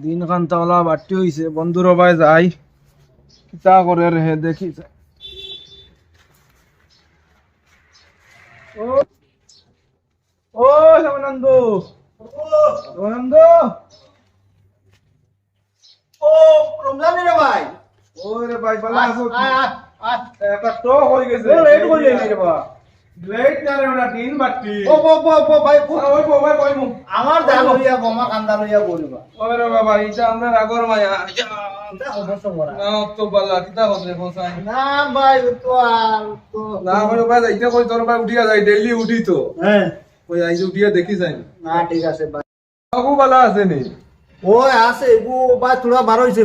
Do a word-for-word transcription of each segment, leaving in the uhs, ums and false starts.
দিন খান তাওলা বাট্টি অইছে, বন্ধুর বায় যাই, কিতা করের হে দেখি। ও, ও, শ্যামানন্দ, শ্যামানন্দ। ও, রমজান রে ভাই। ওরে ভাই, ভালা আছো? আয়, আয়, আয়। একটা টক অই গেছে। ও, লেট করলি নি রে বাবা? লেট না রে, ওটা দিন বাট্টি। ও, বো, বো, বো, ভাই, বো। আরে, ওই বো, ভাই, ওই বো। আমার জাল লইয়া বো, আমার কান্দা লইয়া বো রে বাবা। ওরে বাবা, ইটা আমরার আগর মায়া। ইটা অবশ্য করা। না, তো বালা, কিতা করবে, বসাই? না ভাই, ও তো আর তো না, ওরে ভাই, যাইতে কই তোর ভাই উঠিয়া যাই, ডেইলি উঠি তো। হ্যাঁ। ওই আইজ উঠিয়া দেখি যাই। না, ঠিক আছে ভাই। বাবু বালা আছে নি? ওই আছে, এগু বা থুড়া বার অইছে।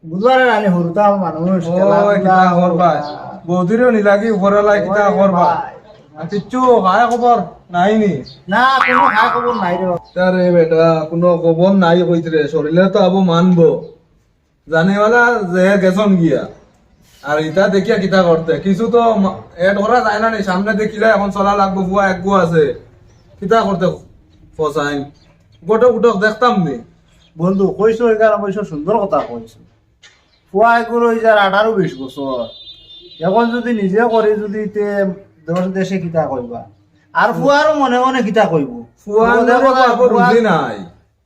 বুধবারে রানি হুরুতা মানুষ, ও, খেলা ধুলা কিতা করবা? করবা। বৌদিরেও নিলাগি উপরালায় কিতা ওরে করবা? ভাই। আর কিচ্ছু হায় খবর নাই নি? না, কোনো হায় খবর নাই রে বাবা। আরে বেটা, কোনো খবর নাই কইতে রে, শরীরে তো আবো মানবো। জানেওয়ালা যে গেছন গিয়া। আর ইতা দেখিয়া কিতা করতে? কিছু তো মা-, এড করা যায় না নি, সামনে দেখিলে এখন চলা লাগবো, ফুয়া একগু আছে। কিতা করতে ফসাইন? গোটক উঠক দেখতাম নি। বন্ধু, কইছো এখান অবশ্য সুন্দর কথা কইছো। ফুয়া এগুলো ওই যার আঠারো বিশ বছর। এখন যদি নিজে করি যদি তে দশ দেশে কিতা কইবা? আর ফুয়ারও মনে মনে কিতা কইবো? ফুয়া মনে মনে করে বাবা ফুয়া রুজি নাই।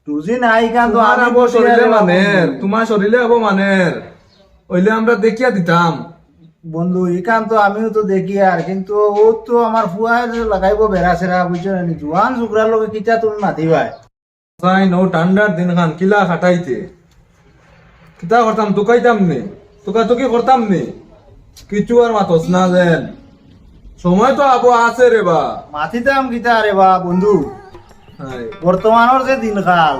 রুজি নাই, ইখান তো তোমার আমি আবো বুঝি শরীরে আরে বাবা মানের, বন্ধু। তোমার শরীরে আবো মানের। অইলে আমরা দেখিয়া দিতাম। বন্ধু, ইখান তো আমিও তো দেখি আর, কিন্তু ও তো আমার ফুয়ায় লাগাইবো বেড়া সেরা, বুঝছো না নি? জুয়ান জুগরার লগে কিতা তুমি মাতিবায়? সাইন, ও ঠান্ডার দিন খান কিলা খাটাইতে? কিতা করতাম, তুকাইতাম নি? তুকাতুকি করতাম নি? কিচ্ছু আর মাতস না যেন। সময় তো আবো আছে রে বা। মাতিতাম কিতা রে বা বন্ধু? হায়। বর্তমানর যে দিনকাল,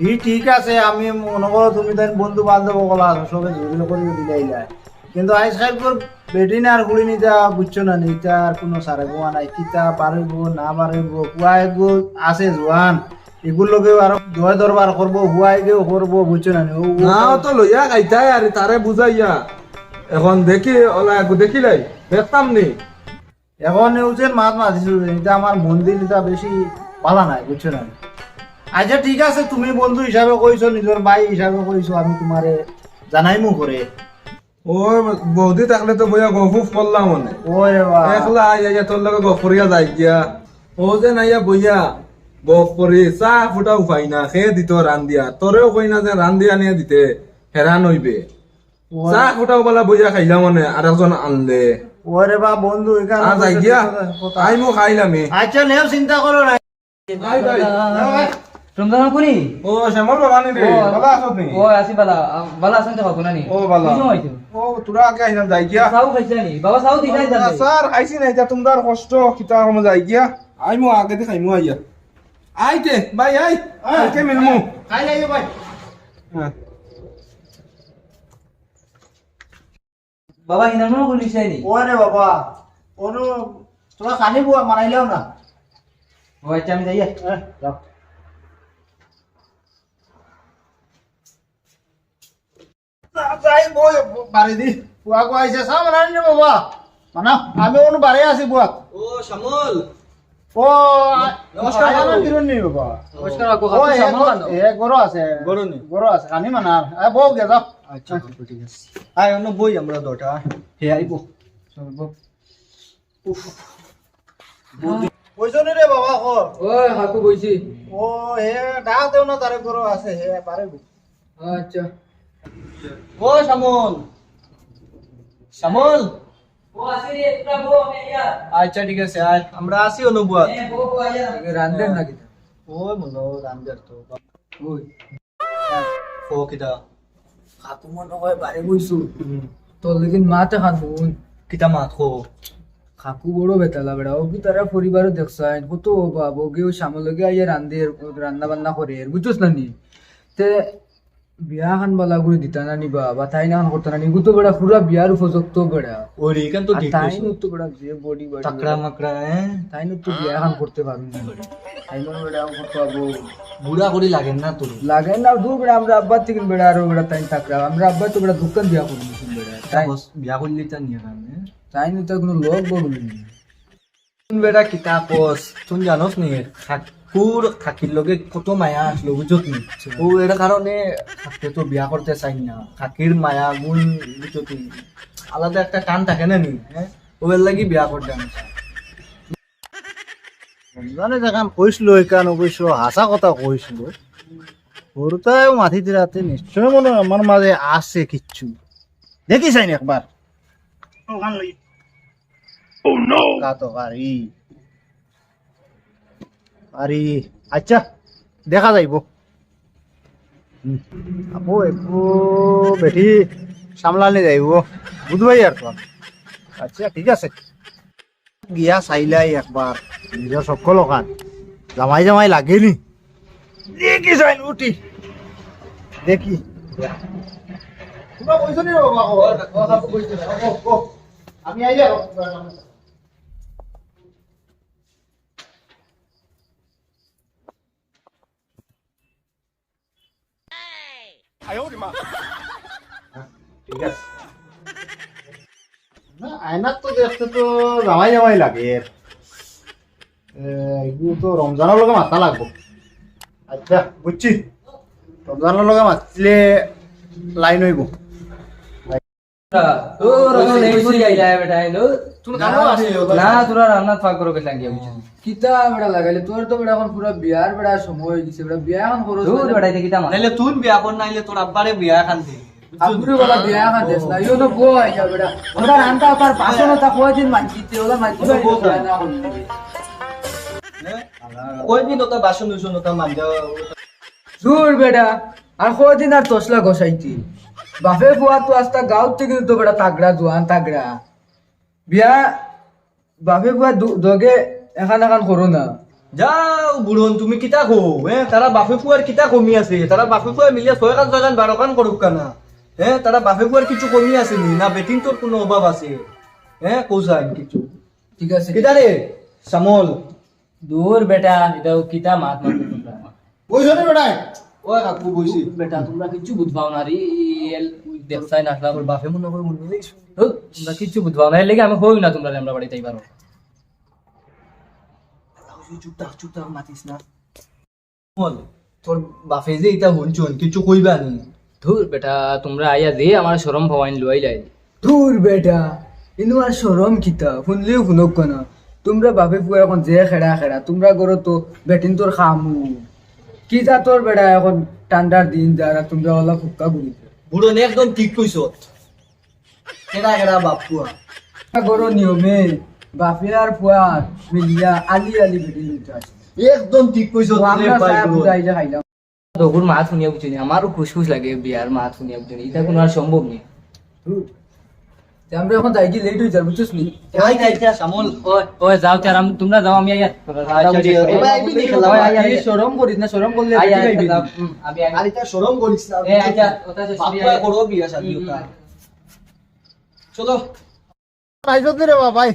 ই ঠিক আছে, আমি মনে করো তুমি তাই বন্ধু বান্ধব অকল আছো, সবে জুড়ি করে দিলাইলা। কিন্তু আজকাল তোর বেটিন আর কুড়ি নিতা বুঝছো না নি, ইতা আর কোনো সারে গোয়া নাই, কিতা বারইবো না বারইবো, কুয়া এগো আছে জোয়ান, এগুর লগে আরো দয় দরবার করবো, হুয়াই গেও করবো, বুঝছো না নি? ও, ও না, তো ও তো লইয়া খাইতাই আর তারে বুঝাইয়া। এখন দেখি, ওলা একটু দেখিলাই, দেখতাম নি। এখন এও যে মাত মাতিছো, এটা আমার মন দিল, এটা বেশি ভালা নাই, বুঝছো না নি? আচ্ছা, ঠিক আছে, তুমি বন্ধু হিসাবে কইছো, নিজর ভাই হিসাবে কইছো, আমি তোমারে জানাইমু করে। ও বৌদি থাকলে তো বইয়া গফ উফ করলাম অনে। ওরে বাবা। একলা আই আইয়া তোর লগে গফ করিয়া যাই গিয়া। ও যে নাইয়া বইয়া গফ করি, চা ফুটাও পাই না, খে দিত রান্দিয়া। তোরেও কই না যে রান্দিয়া নিয়ে দিতে, হেরান অইবে। ওরে। চা ফুটাও বালা বইয়া খাইলাম অনে, আর একজন আনলে। ওরে বা বন্ধু, এখানে আর যাই বসে গিয়া, কথা, কথা। আইমু খাইলামি। আচ্ছা, নেও চিন্তা করো না। ভাই, ভাই। রমজান কুনি? ও, শ্যামল বাবা নি রে? ও, বালা আছো নি? ও, আছি বালা। আ, বালা আছেন তো বাবু নানি? ও, বালা। কি সময় তো? ও, তোরা আগে আইলাম, যাই গিয়া। চাও খাইছে নি? বাবা, চাও দিছে নি না, তাতে? স্যার, খাইছি না, এটা তোমরার কষ্ট, কিতা কমে যাই গিয়া। আইমু আগে দে খাইমু আইয়া। আইতে, ভাই, আই। হ্যাঁ। কালকে মিলমু। খাই যাইও ভাই। হ্যাঁ। বাবা, হিনানো খুলিছে নি? ওরে বাবা, অনু, তোরা খানি বুয়া মানাইলাও না। ও আচ্ছা, আমি যাই। হ্যাঁ, যাও। যাই বই, বাড়ি দি। বুয়া, বুয়া আইছে, চা বানানি রে বাবা। মানা, আমি অনু বাড়ি আছি বুয়া। ও, শ্যামল। ও, নমস্কার, আয়, বাবু। আমার কিরণ নেই, বাবা। নমস্কার, বাবু। ও, খাতু এ সামনে গর-, আনো। এ গরো আছে। গরো নেই? গরো আছে, খানি মানার। আয়, বউ গে যাও। আচ্ছা, বাবু, ঠিক আছে। আয়, অন্য বই আমরা দুটা। হে, আইবো। চল, বউ। উফ। বইছো নি রে বাবা, কর? ওই, হাকু বইছি। ও, হে, ডাক দেও না, তারে গরো আছে, হে, পারে গো। আচ্ছা। ও, শ্যামল। শ্যামল। ও, আছি রে, তোরা বউ, আমি আইয়া। আচ্ছা, ঠিক আছে, আয়। আমরা আছি অনু বুয়াত। হ্যাঁ, বউ, বউ, আইয়া। রান্ধের নাকি? ও, মনো, রান্ধের তো। ওই। ও, কিতা? খাকু মনো কয় বারে বইছু। হুম। তোর লেগিন মাতে খান হুন। কিতা মাত কো? খাকু বড় বেতালা বেড়া। ও কি তারা পরিবারও দেখছাইন? কত অভাব। ও গিয়ে ওই শ্যামল লগে আইয়া রান্ধে, রান্না বান্না করে, বুঝছস না নি? তে বিয়া খান বালা করে দিতা না নি বা, বা তাই না খান করতা না নি, ইগু তো বেটা পুরা বিয়ার উপযুক্ত বেটা। ওরে, ইখান তো আর ঠিক তাই কইছো। নু তো বেটা যে বডি বাড়ি তাকড়া বেটা। মাকড়া, হ্যাঁ? তাই নু তো বিয়া খান করতে পারবি না। তাই নু বেটা করতে পারবো। বুড়া করি লাগে না তোর। লাগে না, দূর বেটা, আমরা আব্বার থেকে বেটা আরো বেটা তাই তাকড়া। আমরা আব্বা তো বেটা দোকান দিয়া করে দিয়েছেন বেটা। তাই বস, বিয়া করলি তা নিয়ে খান, হ্যাঁ? তাই নু তো কোনো লোক বগুলি নেই। বেটা কিতা কস? তুই জানোস নি? খাক-, ফুয়ার কাকির লগে কত মায়া আছিল, বুঝছত নি? ও এর কারণে কাকিয়ে তো বিয়া করতে চাইন না। কাকির মায়া গুণ, বুঝছত নি? আলাদা একটা টান থাকে না নি, হ্যাঁ? ও এর লাগি বিয়া করতে না চায়। রমজানে যেখান কইছিল, এখান অবশ্য হাছা কথা কইছিল। হুরুতায়ও মাতিরাতে নিশ্চয় মনো অয় আমার মাঝে আছে কিচ্ছু। দেখি চাইন একবার। ওখান লই। Oh no! কা তো পারি। পারি। আচ্ছা, দেখা যাইব। হুম। আপু, একটু বেটি সামলানি যাইব। বুঝবায় আর তো। আচ্ছা, ঠিক আছে। গিয়া চাইলাই একবার। নিজর সকল ওখান। জামাই জামাই লাগেনি? দেখি চাইন উঠি। দেখি। তোমরা বইছো নি রে বাবা? ও, ও, ও, ও, ও। আমি আইয়া। ঠিক আছে। না, আয়নাত তো দেখতে তো জামাই জামাই লাগে। এ, এগুলো তো রমজানর লগে মাতা লাগবো। আচ্ছা, বুঝছি। রমজানর লগে মাতলে লাইন অইব। তোর এখন এই বুঝি আইলা বেটা, এলো। তুমি কামো আসলে না, তোরা রান্না ফাঁক করো, বেটা গিয়া বুঝছো। কিতা বেটা লাগাইলে? তোর তো বেটা এখন পুরা বিয়ার বেটা সময় অই গেছে, বেটা বিয়া এখন করো। তোর বেটা এটা কিতা মাত? নাইলে তুই বিয়া কর, নাইলে তোর আব্বারে বিয়া খান দে। আব্বুরে বলা বিয়া খান দেস না, ইও তো বউ আইয়া বেটা। ওটা রান্না পার বাসন ওটা কয়দিন মাজিতে, ওটা মাজিতে ওটা বউ না করলে। হ্যাঁ? কয়দিন ওটা বাসন ধুইছো, ওটা মাঞ্জা? দূর বেটা, আর কয়দিন আর তসলা ঘষাইতে? বাপে ফুয়া তো আস্তা গাঁওত থাকি তো বেটা তাগড়া, জোয়ান তাগড়া। বিয়া বাপে ফুয়া দু-, দগে এখান এখান করো না। যাও বুড়ন, তুমি কিতা কও? হ্যাঁ, তারা বাপে ফুয়ার কিতা কমি আছে? তারা বাপে ফুয়া মিলিয়া ছয় খান, ছয় খান, বারো খান করুক না। হ্যাঁ, তারা বাপে ফুয়ার কিছু কমি আছে নি? না, বেটিন্তর কোনো অভাব আছে? হ্যাঁ, কও চাইন কিছু। ঠিক আছে। কিতা রে, শ্যামল? দূর বেটা, এটা কিতা মাত মাত তোমরা। বইছো রে বেটায়? ওই কাকু বইছি। বেটা, তোমরা কিচ্ছু বুঝবাও না রে, এল দেখছাই না আসলাম। তোর বাপে মনে করে মনে নেই। ধুর, তোমরা কিচ্ছু বুঝবাও না, এর লাগি আমি কই না তোমরা আমরা বাড়িত আইবার। চুপ থাক, চুপ থাক, মাতিস না। বল, তোর বাপে যে ইতা হুনছইন, কিচ্ছু কইবা নি? ধুর বেটা, তোমরা আইয়া যে আমার শরম পাওয়াইন লইলাই। ধুর বেটা, ইনো আর শরম কিতা? হুনলেও হুনউক্কা না। তোমরা বাপে ফুয়া এখন যে খেড়া খেড়া, তোমরা করো তো বেটিন্তর কামু। কিতা তোর বেটা এখন ঠান্ডার দিন যার আর তোমরা অলা ফুক্কা ঘুরি। বুড়ন একদম ঠিক কইছত। কেডা কেডা বাপ ফুয়া? ঘরর নিয়মে বাপে আর ফুয়া মিলিয়া আলি আলি বেটিন্তর লইতা আছে। একদম ঠিক কইছত রে ভাই, চা বুড়ন। বুঝাইলে খাইলাম। দগুর মাত হুনিয়া বুঝছো নি, আমারও খুশ খুশ লাগে বিয়ার মাত হুনিয়া বুঝছো নি, ইতা কুনু আর সম্ভব নি। হুম। তে আমরা এখন যাই কি, লেট অই যার, বুঝছস নি? আচ্ছা, আচ্ছা, শ্যামল। ওই, ওই, যাও, তে আরাম, তোমরা যাও, আমি আইয়া। আচ্ছা, ঠিক আছে। ওই, আইবি নি খেলা? ওই, আইয়া, আইয়া। শরম করিস না, শরম করলে আইয়া, বেটি আইয়া, খাইবি। যাও, হুম, আমি আইয়া। আর ইতা শরম করিস না, এ, আইয়া, ওটা শেষ করি বাপ ফুয়া আইয়া। করো বিয়া শাদি হুম, ওটা। হুম। চলো। আইছত নি রে বাবাই?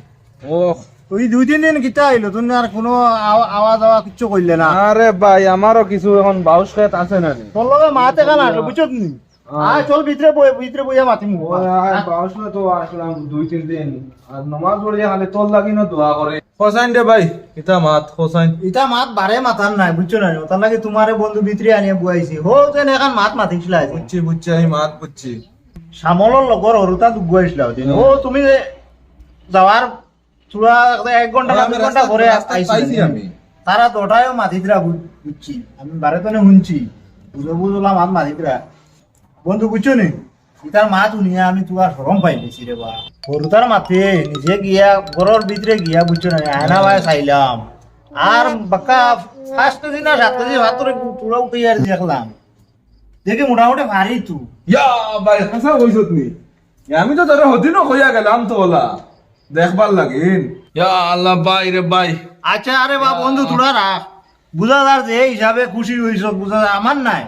ও। ওই দুই তিন দিন কিতা আইলো? তুমি আর কোনো আওয়া-, আওয়া যাওয়া কিচ্ছু কইলে না। আরে ভাই, আমারও কিছু এখন বাউশ খেত আছে না রে? তোর লগে মাত এখান আসলো, বুঝছত নি? হ্যাঁ। আয়, চল ভিতরে বই, ভিতরে বইয়া মাতিমু। ও, আয়, বাউশ খেত তো আসলাম দুই তিন দিন। আর নমাজ পড়িয়া খালি তোর লাগি না দোয়া করে। হোসাইন রে ভাই, ইতা মাত, হোসাইন। ইতা মাত বারে মাতার নাই, বুঝছো না? ওটার লাগি তোমারে বন্ধু ভিতরে আনিয়া বইছি। হো, যেন এখান মাত মাতিছিলা আজ। বুঝছি, বুঝছি, আমি মাত বুঝছি। শ্যামলর লগর হরুতা দুগু আইছিলা ওদিন। হুম। ও, তুমি যে যাওয়ার থুড়া এক ঘন্টা না আমি দুই ঘন্টা রাস্তাত, পরে রাস্তাত আইছিলা পাইছি নি? আমি। তারা দুটায়ও মাতিতরা বু-, বুঝছি। আমি বারে তনে হুনছি। বুঝো বুঝলাম আর মাতিতরা। বন্ধু বুঝছো নি? ইতার মাত হুনিয়া আমি তুমার শরম পাইলিছি রে বা। হরুতার মাতে নিজে গিয়া, ঘরর ভিতরে গিয়া বুঝছো না? আয়না বায় চাইলাম। আর বাক্কা পাঁচ কেজি না সাত কেজি ভাত তোরে পুরা উঠাইয়া দেখলাম। দেখি মোটামুটি পারি তো। ইয়া ভাই, হাছা কইছত নি? এ, আমি তো তোরে হদিনও কইয়া গেলাম তো ওলা। দেখবার লাগিন। ইয়া আল্লাহ, ভাই রে ভাই। আচ্ছা, আরে বা বন্ধু, থুড়া রাখ। বুঝা যার যে হিসাবে খুশি অইছত, বুঝা যার আমার নাই।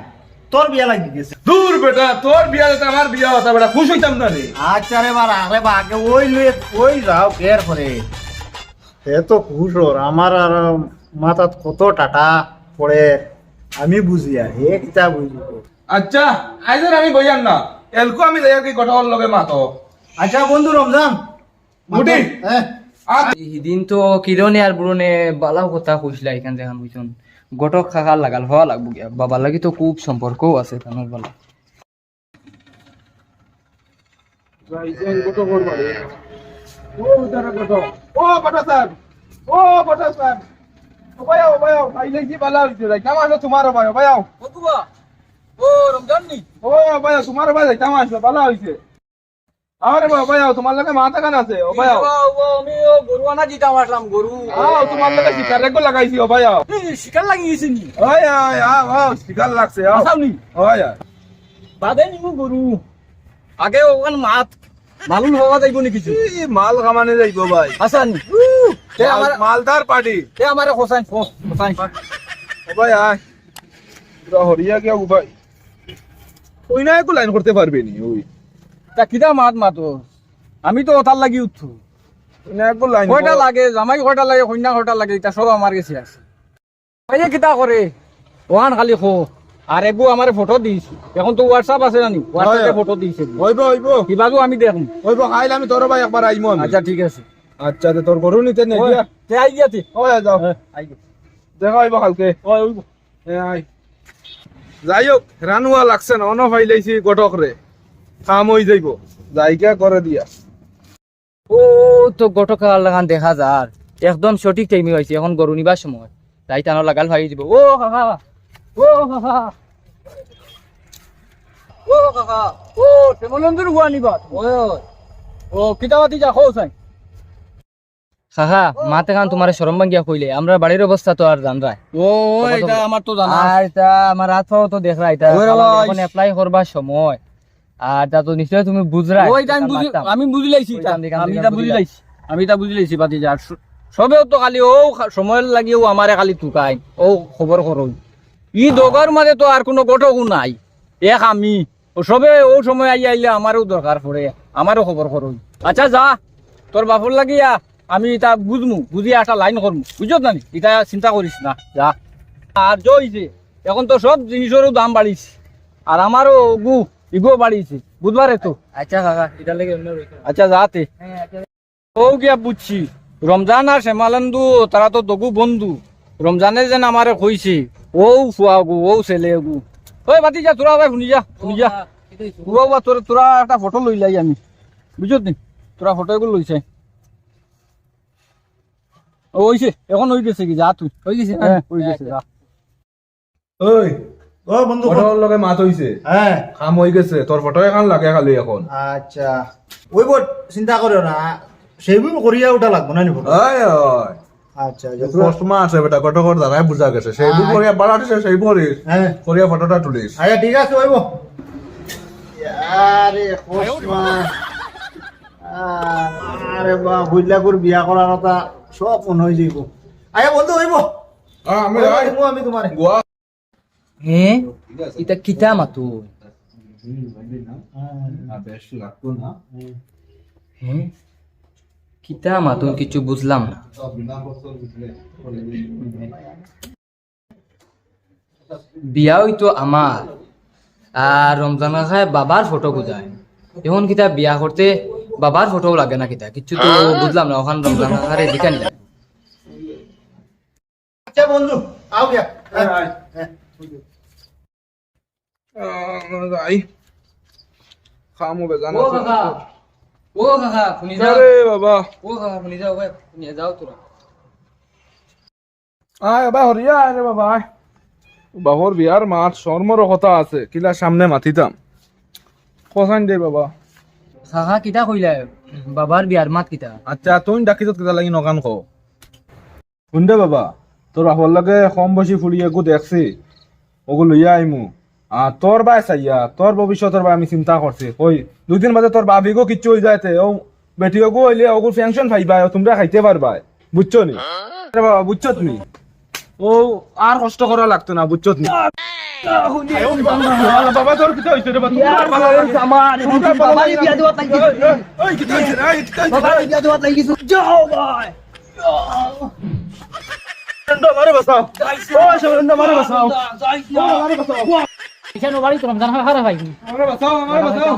তোর বিয়া লাগি গেছে। দূর বেটা, তোর বিয়া যাতে আমার বিয়া অতা বেটা, খুশ অইতাম না রে। আচ্ছা রে বা, রাখ রে বা, আগে ওই লয়ে, ওই যাও, এর পরে। হে তো খুশ অর, আমার আর মাথাত কত টাটা পড়ে, আমি বুঝিয়া, হে কিতা বুঝিব? আচ্ছা, আইজ আর আমি বইয়ার না, এলকু আমি যাই আর কি, কথা ওর লগে মাতো। আচ্ছা বন্ধু রমজান, উঠি। হ্যাঁ। আ- হিদিন তো কিরণে আর বুড়নে বালাও কথা কইছিলা, এখান যেখান কইছন। ঘটক কাকার লাগাল হওয়া লাগবো গিয়া, বাবার লাগি তো খুব সম্পর্কও আছে তানোর বালা। যাই, যাই, ঘটকর বাড়ি। ও, তারা ঘটক। ও, ঘটক সাব। ও, ঘটক সাব। ও ভাই, ও ভাই, ও ভাই, লেখি বালা হইছে, যাই। কেমন আছো তোমার, ও ভাই, ও ভাই, ও? ও বাবা, ও রমজান নি? ও ভাই, তোমার ভাই, কেমন আছো? বালা হইছে। আরে বাবা, ভাই, তোমার লগে মাত কান আছে, ও ভাই। ও বাবা, ও, আমি ও গরু আনা দিতাম আসলাম, গরু। আও, তোমার লগে শিকার রেখো লাগাইছি, ও ভাই। এই, শিকার লাগি গেছে নি? ওই, ওই, আও, আও, শিকার লাগছে, আও। আসাও নি? ওই, ওই। বাদে নিমু গরু। আগে ওখান মাত, মালুল হওয়া যাইব নি কিছু? এই মাল কামানে যাইব ভাই। আচ্ছা নি। তে মাল-, আমার মালদার পার্টি। তে আমারে হোসাইন, হো-, হোসাইন। ও ভাই, আয়। পুরা হরিয়া গিয়া ও ভাই। ওই না একটু লাইন করতে পারবে নি, ওই। তা কিতা মাত মাতো? আমি তো ওটার লাগি উঠু। ওই না একটু লাইন কয়টা কর। লাগে, জামাই কয়টা লাগে, কইনা কয়টা লাগে, এটা সব আমার গেছে আছে। ভাইয়ে কিতা করে? ওহান খালি খো। আর এগু আমারে ফটো দিস। এখন তো WhatsApp আছে না নি? WhatsApp-এ হয়। ফটো দিস এগু। হইব, হইব। কিবাগু আমি দেখুন। হইব, খাইলে আমি তোর ভাই একবার আইমু আমি। আচ্ছা, ঠিক আছে। আচ্ছা, তে তোর গরু নিতে নে ওই, দিয়া। তে আই গিয়া তে। ওই, যাও। হ্যাঁ, আই গিয়া। দেখা হইব কালকে। ওই, ওই। এ, আই। যাই হোক, রানুয়া লাগছে না, অনো পাইলাইছি ঘটক রে। কাম হই যাইব। যাইগা করে দিয়া। ও তো ঘটক কাকার লাখান দেখা যার, একদম সঠিক টাইমে আইছে, এখন গরু নিবার সময়। তাই তানো লাগাল ভাই দিব। ও কাকা, ও কাকা, ও কাকা, ও শ্যামলেন্দুর গুয়া নিবা? ও, ও কিতা বাতি যা কও চাই। কাকা, মাতে খান তোমারে শরম ভাঙ্গিয়া কইলে, আমরা বাড়ির অবস্থা তো আর জানরায়। ও, ও, বাবা তো এটা আমার তো জানা। আর এটা আমার হাত পাও তো দেখরা, এটা ওরে আমার ভাই। এখন apply করবার সময়। আর তা তো নিশ্চয় তুমি বুঝরায়, ওই, এটা আমি এটা বুঝি-, মারতাম। আমি বুঝি লাইছি ওই এটা। কান দিয়ে, কান আমি দিয়ে, এটা কান বুঝি দিয়ে। লাইছি। আমি এটা বুঝি লাইছি, বাতি যা। স-, সবেও তো খালি ও খা-, সময়ের লাগিও আমারে খালি তুকাই, ও খবর করো। ই দগার মাঝে তো আর কোনো ঘটকও নাই, এক আমি। ও সবে ও সময় আইয়া আইলে আমারও দরকার পড়ে, আমারও খবর করো। আচ্ছা যা, তোর বাপর লাগিয়া আমি এটা বুঝমু, বুঝিয়া একটা লাইন করমু, বুঝছত না নি? এটা চিন্তা করিস না, যা। আর জয় যে, এখন তো সব জিনিসেরও দাম বাড়িছে, আর আমারও গু ইগো বাড়িছে, বুধবারে তো। আচ্ছা কাকা, এটা লাগে অন্য রকম। আচ্ছা, যাতে। হ্যাঁ, আচ্ছা। ও গিয়া বুঝছি, রমজান আর শ্যামালেন্দু তারা তো দগু বন্ধু। রমজানে যেন আমারে কইছে, ও ফুয়া গু, ও ছেলে গু। ওই বাতি যা, তোরা ভাই শুনি যা, শুনি যা। ও বাবা, কিতা হইছে? ও বাবা, তোর, তোরা একটা ফটো লইলাই আমি, বুঝছত নি? তোরা ফটো এগুলো লইছে। ও, হইছে, এখন হই গেছে কি, যা তুই। হই গেছে না? হ্যাঁ, হই গেছে, যা। ওই, ও বন্ধু, ফটোর লগে মাত হইছে। হ্যাঁ। কাম হই গেছে, তোর ফটো এখন লাগে খালি এখন। আচ্ছা। ওই বোর্ড চিন্তা করিও না, সেইগুলো করিয়া ওটা লাগবো না নি ফটো? ওই, ওই। আচ্ছা, আচ্ছা। কষ্ট মা আছে বেটা, কত করে দাঁড়ায় বুঝা গেছে। সেইগুলো হ্যাঁ। করিয়া বাড়াটিছে, সেই করিস। হ্যাঁ। করিয়া ফটোটা তুলিস। আচ্ছা, ঠিক আছে, ওইব। আরে, কষ্ট মা। আরে বা, বুঝলা করে বিয়া করার কথা সব মনে হয়ে যাইব। আচ্ছা, বন্ধু, ওইব। হ্যাঁ, আমি ওই, যাই। ওইব, আমি তোমারে। গোয়া। হে? ইতা কিতা মাতো? হে? কিতা মাতো? কিচ্ছু বুঝলাম না। বিয়া হইতো আমার, আর রমজান কাকায় বাবার ফটো খুঁজায়। এখন কিতা বিয়া করতে বাবার ফটো লাগে না কিতা? কিচ্ছু তো বুঝলাম না। ওখান রমজান কাকারে জিকান লাগে। আচ্ছা বন্ধু, আও গিয়া। হ্যাঁ, হ্যাঁ। হ্যাঁ। আহ, যাই। খামো বেজান ও আছে। কাকা, ও কাকা, শুনি যাও। আরে বাবা। ও কাকা, শুনি যাও, ভাই, শুনি যাও তোরা। আয় বাবা, হরিয়া আয় রে বাবা, আয়। বাহর বিয়ার মাত, শরমর কথা আছে, কিলা সামনে মাতিতাম। কোথায় দে বাবা? কাকা, কিতা কইলা? বাবার বিয়ার মাত কিতা? আচ্ছা, তুমি ডাকিছত কিতা লাগি নকান কও? হুন দে বাবা, তোর বাপর লগে কম বয়সী ফুড়ি এগু দেখছি, ওগু লইয়া আইমু। আর তোর বায় চাইয়া, তোর ভবিষ্যতর বায় আমি চিন্তা করছি। কই, দুই দিন বাদে তোর বাপ ইগু কিচ্ছু হই যাইতে, ও বেটি ওগু হইলে ওগুর পেনশন পাইবায়, ও তোমরা খাইতে পারবায়। বুঝছো নি? আরে বাবা, বুঝছো তুমি? ও আর কষ্ট করা লাগতো না, বুঝছো নি? বাবা, তোর কিতা হইছে রে বাবা? তোর বাবা, আমার, তোর বাবা, বাবা, বিয়া দেওয়াত লাগি গেছে। এই, এই, এই, কিতা হইছে রে? এই, কিতা হইছে রে? বাবা, বিয়া দেওয়াত লাগি গেছে। যাও ভাই। সুরেন্দ্র, আমারে বাঁচাও। ও, সুরেন্দ্র, আমারে বাঁচাও। ও, আমারে বাঁচাও। এখানে বাড়ি তো রমজান খান খারাপ হয়নি। আমারে বাঁচাও, আমারে বাঁচাও।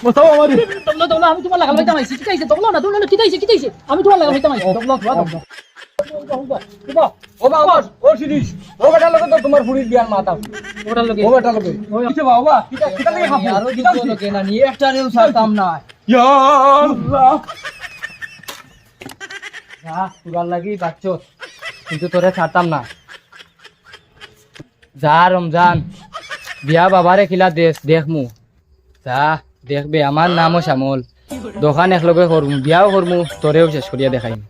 বাঁচাও আমারে। দমলো, দমলো, আমি তোমার লাগাল পাইতাম আইছি। কিতা হইছে? দমলো না, দমলো না, কিতা হইছে? কিতা হইছে? আমি তোমার লাগাল পাইতাম আইছি। দমলো, দমলো, দমলো। ও বা, ও বা, ও শিরিষ, ও বেটার লগে তো তুমার ফুড়ির বিয়ার মাত আছে। ওটার লগে। ও বেটার লগে। ওই কিতা বা, ও বা, কিতা, কিতা লাগি খাবো? আরো কিতা দুঃখ হইছে? লাগে না, নি একটারেও ছাড়তাম না। ইয়া আল্লাহ। যা, তোরার লাগি বাচ্চো, কিন্তু তোরে ছাড়তাম না। যা রমজান, বিয়া বাবারে কিলা দেস, দেখমু। যা, দেখবে, আমার নামও শ্যামল। দোকান একলগে করমু, বিয়াও করমু, তোরেও শেষ করিয়া দেখাইমু।